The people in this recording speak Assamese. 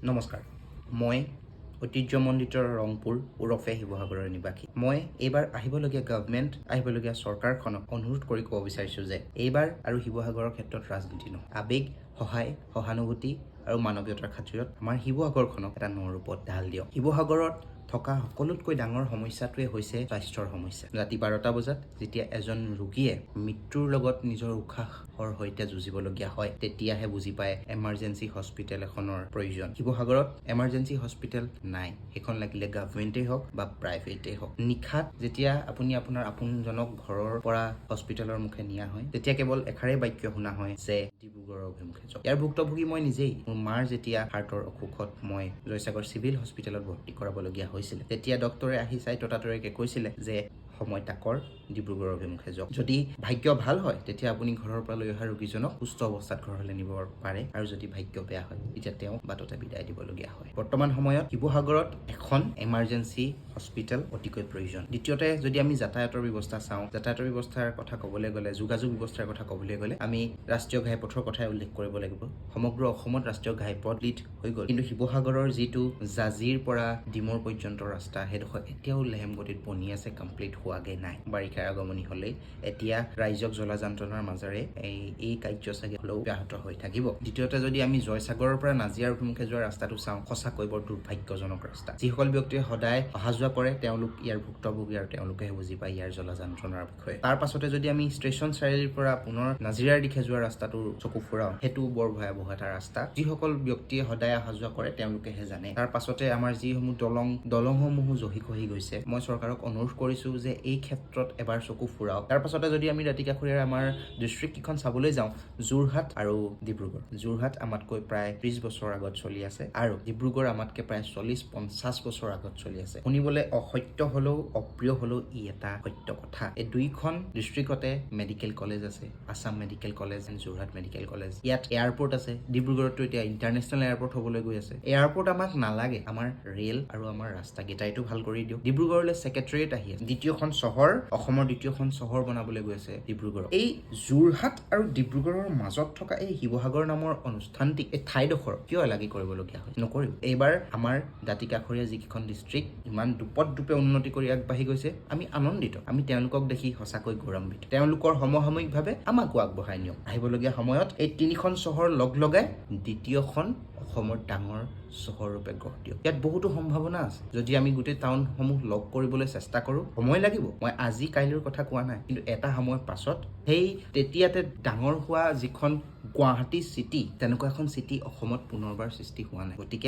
নমস্কাৰ, মই ঐতিহ্যমণ্ডিত ৰংপুৰ ওৰফে শিৱসাগৰৰ নিবাসী। মই এইবাৰ আহিবলগীয়া গভমেণ্ট, আহিবলগীয়া চৰকাৰখনক অনুৰোধ কৰি ক'ব বিচাৰিছোঁ যে এইবাৰ আৰু শিৱসাগৰৰ ক্ষেত্ৰত ৰাজনীতি নহয়, আৱেগ, সহায়, সহানুভূতি আৰু মানৱীয়তাৰ খাতিৰত আমাৰ শিৱসাগৰখনক এটা ন ৰূপত ঢাল দিয়ক। শিৱসাগৰত থকা সকলোতকৈ ডাঙৰ সমস্যাটোৱে হৈছে স্বাস্থ্যৰ সমস্যা। ৰাতি 12টা বজাত যেতিয়া এজন ৰোগীয়ে মৃত্যুৰ লগত নিজৰ উশাহৰ সৈতে যুঁজিবলগীয়া হয়, তেতিয়াহে বুজি পায় এমাৰ্জেঞ্চি হস্পিটেল এখনৰ প্ৰয়োজন। শিৱসাগৰত এমাৰ্জেঞ্চি হস্পিটেল নাই, সেইখন লাগিলে গভমেণ্টেই হওক বা প্ৰাইভেটেই হওক। নিশাত যেতিয়া আপুনি আপোনাৰ আপোনজনক ঘৰৰ পৰা হস্পিটেলৰ মুখে নিয়া হয়, তেতিয়া কেৱল এষাৰেই বাক্য শুনা হয় যে ডিব্ৰুগড়ৰ অভিমুখে যাওক। ইয়াৰ ভুক্তভোগী মই নিজেই। মোৰ মাৰ যেতিয়া হাৰ্টৰ অসুখত মই জয়সাগৰ চিভিল হস্পিটেলত ভৰ্তি কৰাবলগীয়া হৈছিলে, তেতিয়া ডক্তৰে আহি চাই ততাতৈয়াকৈ কৈছিলে যে সময় তাকৰ, ডিব্ৰুগড়ৰ অভিমুখে যাওক। যদি ভাগ্য ভাল হয়, তেতিয়া আপুনি ঘৰৰ পৰা লৈ অহা ৰোগীজনক সুস্থ অৱস্থাত ঘৰলৈ নিব পাৰে আৰু যদি ভাগ্য বেয়া হয়, তেতিয়া তেওঁক বাটতে বিদায় দিবলগীয়া হয়। বৰ্তমান সময়ত শিৱসাগৰত এখন এমাৰ্জেঞ্চি হস্পিটেল অতিকৈ প্ৰয়োজন। দ্বিতীয়তে যদি আমি যাতায়াতৰ ব্যৱস্থা চাওঁ, যাতায়াতৰ ব্যৱস্থাৰ কথা ক'বলৈ গ'লে, যোগাযোগ ব্যৱস্থাৰ কথা ক'বলৈ গ'লে আমি ৰাষ্ট্ৰীয় ঘাইপথৰ কথাই উল্লেখ কৰিব লাগিব। সমগ্ৰ অসমত ৰাষ্ট্ৰীয় ঘাইপথ লিড হৈ গ'ল, কিন্তু শিৱসাগৰৰ যিটো জাজিৰ পৰা ডিমৌৰ পৰ্যন্ত ৰাস্তা, সেইডোখৰ এতিয়াও লেহেম গতিত বনি আছে, কমপ্লিট হোৱাগৈ নাই। বাৰিষাৰ আগমনি হ'লেই এতিয়া ৰাইজক জ্বলা যন্ত্ৰণাৰ মাজেৰে এই কাৰ্য চাগে হ'লেও ব্যাহত হৈ থাকিব। দ্বিতীয়তে যদি আমি জয়সাগৰৰ পৰা নাজিৰাৰ অভিমুখে যোৱা ৰাস্তাটো চাওঁ, সঁচাকৈ বৰ দুৰ্ভাগ্যজনক ৰাস্তা। যিসকল ব্যক্তিয়ে সদায় অহা যোৱা কৰে, তেওঁলোক ইয়াৰ ভুক্তভোগী আৰু তেওঁলোকেহে বুজি পায় ইয়াৰ জ্বলা যন্ত্ৰণাৰ বিষয়ে। তাৰ পাছতে যদি আমি ষ্টেচন চাৰিআলিৰ পৰা পুনৰ নাজিৰাৰ দিশে যোৱা ৰাস্তাটোৰ চকু ফুৰাওঁ, সেইটো বৰ ভয়াৱহ এটা ৰাস্তা। যিসকল ব্যক্তিয়ে সদায় অহা যোৱা কৰে, তেওঁলোকেহে জানে। তাৰ পাছতে আমাৰ যিসমূহ দলং, দলংসমূহো জহি খহি গৈছে। মই চৰকাৰক অনুৰোধ কৰিছোঁ যে এই ক্ষেত্ৰত এবাৰ চকু ফুৰাওক। তাৰ পাছতে যদি আমি দাঁতিকাষৰীয়াৰ আমাৰ ডিষ্ট্ৰিক্ট কেইখন চাবলৈ যাওঁ, যোৰহাট আৰু ডিব্ৰুগড়, যোৰহাট আমাতকৈ প্ৰায় 30 বছৰ আগত চলি আছে আৰু ডিব্ৰুগড় আমাতকৈ প্ৰায় 40-50 বছৰ আগত চলি আছে। শুনিবলৈ অসত্য হ'লেও, অপ্ৰিয় হ'লেও ই এটা সত্য কথা। এই দুইখন ডিষ্ট্ৰিক্টতে মেডিকেল কলেজ আছে, Assam medical college and Jorhat medical college. ইয়াত এয়াৰপৰ্ট আছে। ডিব্ৰুগড়তো এতিয়া ইণ্টাৰনেশ্যনেল এয়াৰপৰ্ট হ'বলৈ গৈ আছে। এয়াৰপৰ্ট আমাক নালাগে, আমাৰ ৰেল আৰু আমাৰ ৰাস্তাকেইটাইতো ভাল কৰি দিয়ক। ডিব্ৰুগড়লৈ ছেক্ৰেটেৰিয়েট আহি আছে। দ্বিতীয়খন চহৰ, অসমৰ দ্বিতীয়খন চহৰ বনাবলৈ গৈ আছে ডিব্ৰুগড়। এই যোৰহাট আৰু ডিব্ৰুগড়ৰ মাজত থকা এই শিৱসাগৰ নামৰ অনুষ্ঠানটিক, এই ঠাইডোখৰ কিয় এলাগী কৰিবলগীয়া হয়? নকৰিব। এইবাৰ আমাৰ দাঁতিকাষৰীয়া যিকেইখন ডিষ্ট্ৰিক্ট ইমান দোপত দোপে উন্নতি কৰি আগবাঢ়ি গৈছে, আমি আনন্দিত। আমি তেওঁলোকক দেখি সঁচাকৈ গৌৰৱান্বিত। তেওঁলোকৰ সমসাময়িকভাৱে আমাকো আগবঢ়াই নিয়ক। আহিবলগীয়া সময়ত এই তিনিখন চহৰ লগ লগাই দ্বিতীয়খন অসমৰ ডাঙৰ চহৰ ৰূপে গঢ় দিয়ক। ইয়াত বহুতো সম্ভাৱনা আছে যদি আমি গোটেই টাউনসমূহ লগ কৰিবলৈ চেষ্টা কৰোঁ। সময় লাগিব, মই আজি কাইলৈৰ কথা কোৱা নাই, কিন্তু এটা সময়ৰ পাছত সেই তেতিয়াতে ডাঙৰ হোৱা যিখন গুৱাহাটী চিটি, তেনেকুৱা এখন চিটি অসমত পুনৰবাৰ সৃষ্টি হোৱা নাই। গতিকে